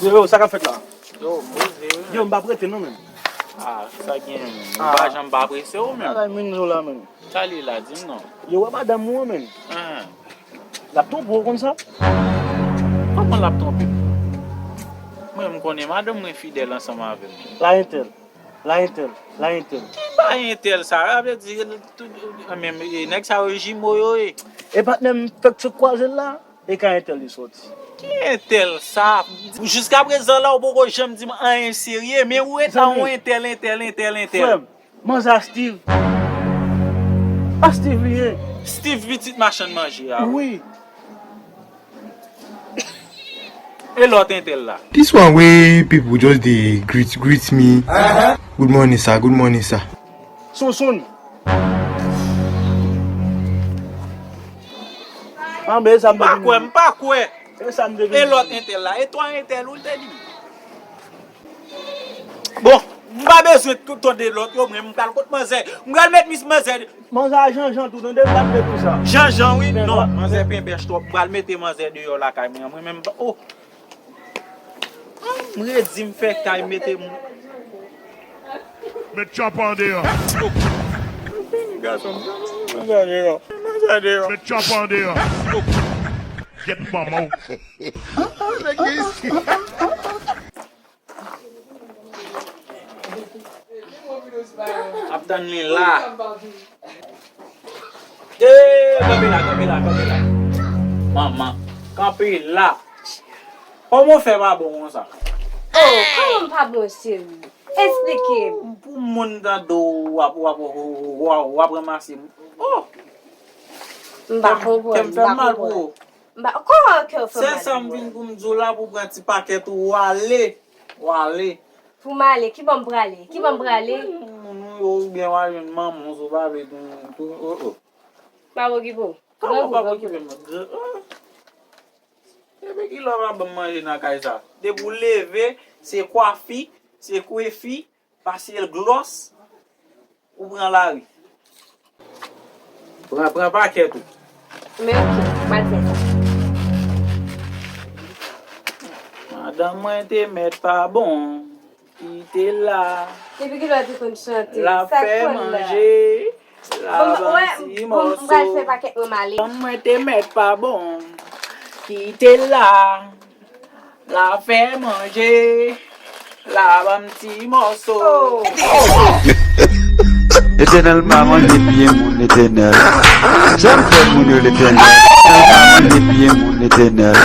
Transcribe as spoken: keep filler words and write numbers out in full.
Yo, sa k ap fèt la? Yo, poze wi. Yo, m p ap rete non, menm. Ah, sa gen menm. Ou pa janm pa prese ou menm. Bagay moun yo la, menm. Sa li la, di m non. Yo, wè madanm ou an, menm. L ap twonpe w, ou konn sa? Kòman l ap twonpe m? Mwen, m konnen madanm mwen fidèl ansanm avè m. La entèl. La entèl. La entèl. Ki bay entèl sa? Sa vle di, tout, menm, nèg sa yo jimo yo ye. E patnè m fèk sot kwaze l la. E ka entèl li soti? Ki entèl sa? Jiskaprezan la, ou poko janm di m anyen serye, men ou ret la, yon entèl, entèl, entèl, entèl. Frè m, manzè a Steve. A Steve li ye. Steve pitit machann manje a. Wi. E lòt entèl la? This one wey people just dey greet greet me. Good morning sir, good morning sir. Sonson. Anben, e sa m te vin. M pa kwè, m pa kwè. E sa m te vin. E lòt entèl la? E twa entèl ou l te di m? Bon, m pa bezwen tande lòt yo, mwen m pral kot manzè. M pral met mis manzè. Manzè a Janjan tou, tande, m pa t vle tou sa. Janjan, wi, non, manzè penbèch twòp. M pral mete manzè deyò lakay mwen, mwen menm, oh. M redi m fè kay mete m. Met tchòp an deyò. Gason, manzè deyò. Manzè deyò. Met tchòp an deyò. Gyèt manman w. Ap tann li la. Hey, kanpe la, kanpe la, kanpe la. Manman, kanpe la. Kòman w fè pa bon konsa? Oh, kòman m pa bon, cheri? Eksplike m. Pou moun tande w, w ap, w ap, w ap, w ap ranmase m. Oh! M pa konprann, m pa konprann. M pa, kòman kè w fè mal? Se sa m vin pou m di w la, pou w pran ti pakèt ou, w ale. W ale. Pou m ale, ki bò m prale? Ki bò m prale? Moun ou yo, oubyen w al jwenn manman w, si w pa vle tou, tou, oh, oh. M ap okipe w. Kòman w p ap okipe m? Gr-, oh. Epi kilè w pa ban m manje nan kay sa? Depi w leve, se kwafi, se kwefi, pase l glòs, ou pran lari. Pran, pran pakèt ou. Men oke, m al fè sa. Madanm mwen te mèt pa bon, kite l la. Depi kilè w te konn chante? L ap fè manje, l ap ban m ti mòso. Bon, m pral fè pakèt mwen m ale. Madanm mwen te mèt pa bon, kite l la. L ap fè manje, l ap ban m ti mòso. Letènèl pa manje pye moun, Letènèl. Janm fè moun yo, Letènèl. Letènèl pa manje pye moun, Letènèl.